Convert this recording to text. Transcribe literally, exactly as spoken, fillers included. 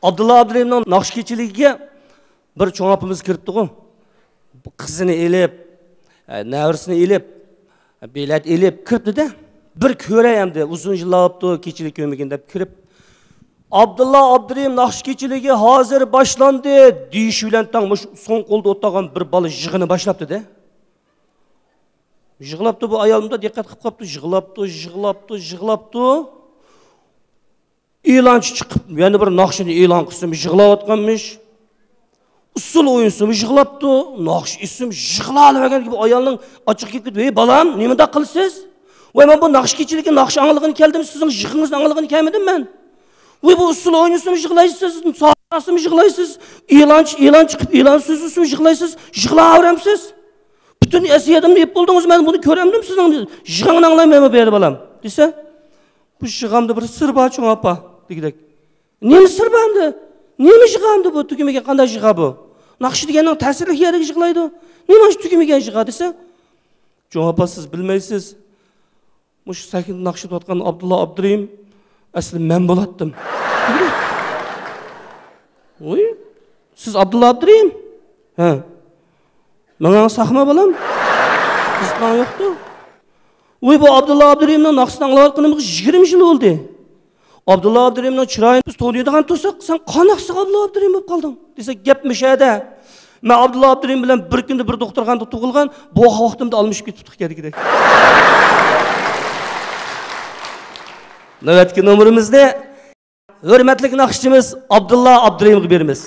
ئابدۇللا ئابدۇرېھىمنىڭ ناخشا كېچىلىكىگە بىر چوڭ ئاپىمىز كىرىپتىغۇ. قىزىنى ئېلىپ، ئە، نەۋرىسىنى ئېلىپ، بېلەت ئېلىپ كىرىپتىدە. بىر كۆرەي ئەمدى، ئۇزۇن يىللاپتۇ، كېچىلىك كۆرمىگىن دەپ كىرىپ، «ئابدۇللا ئابدۇرېھىم ناخشا كېچىلىكى ھازىر باشلاندى» دېيىشى بىلەن تەڭ مۇشۇ سول قولدا ئولتۇرغان بىر بالا يىغىنى باشلاپتىدە. يىغلاپتۇ بۇ ئايالمۇ، دىققەت قىلىپ قاپتۇ، يىغلاپتۇ، يىغلاپتۇ، يىغلاپتۇ. ئېلانچى چىقىپ، يەنە بىر ناخشىنى ئېلان قىلسىمۇ يىغلاۋاتقانمىش. ئۇسسۇل ئوينىسىمۇ يىغلاپتۇ، ناخشا ئېيتسىمۇ يىغلاۋەرگەن گېپى ئايالنىڭ ئاچچىقى كېلىپ كېتىپ، «ھەي بالام، نېمانداق قىلىسىز؟ ۋاي، مەن بۇ ناخشا كېچىلىكى ناخشا ئاڭلىغىلى كەلدىم، سىزنىڭ يىغىڭىزنى ئاڭلىغىلى كەلمىدىم مەن. ۋاي، بۇ ئۇسسۇل ئوينىسىمۇ يىغلايسىز، ساقلىسىمۇ يىغلايسىز، ئېلان، ئېلان چىقىپ، ئېلان سۆزلىسىمۇ يىغلايسىز، يىغلاۋەرەمسىز؟ پۈتۈن ئەسىيەتىمنى يەپ بولدىڭىز، مەن بۇنى كۆرەمدىم سىزنىڭ يىغىڭنى ئاڭلايمەنمۇ بۇ يەردە بالام؟» دېسە، «بۇ يىغامدا بىر سىر بار چوڭ ئاپا» دېگۈدەك. «نېمە سىر بار ئەمدى؟ نېمە يىغا ئەمدى بۇ؟ تۈگىمىگەن قانداق يىغا بۇ؟ ناخشا دېگەننىڭ تەسىرلىك يەرلىكى يىغلايدۇ. نېمە شۇ تۈگىمىگەن يىغا؟» دېسە، «چوڭ ئاپا، سىز بىلمەيسىز. مۇشۇ سەھنىدە ناخشا ئېيتىۋاتقان ئابدۇللا ئابدۇرېھىم ئەسلى مەن بولاتتىم.» «ۋۇي، سىز ئابدۇللا ئابدۇرېھىم؟» «ھە.» «ماڭا ساقما بالام؟ قىزىقماڭ يوقتۇ.» «ۋۇي، بۇ ئابدۇللا ئابدۇرېھىمنىڭ ناخشىسىنى ئاڭلاۋاتقىنىمىزغا يىگىرمە يىل بولدى. ئابدۇللا ئابدۇرېھىمنىڭ چىرايىنى بىز تونۇيدىغان تۇرساق، سەن قانداق ئابدۇللا ئابدۇرېھىم بولۇپ قالدىڭ؟» دېسە، «گەپ مۇشۇ يەردە. مەن ئابدۇللا ئابدۇرېھىم بىلەن بىر كۈندە بىر دوختۇرخانىدا تۇغۇلغان، بوۋاق ۋاقتىمدا ئالمىشىپ كېتىپتۇ كەدىكىدەك.» نۆۋەتتىكى نومۇرىمىزنى ھۆرمەتلىك ناخشىچىمىز ئابدۇللا ئابدۇرېھىمغا بېرىمىز.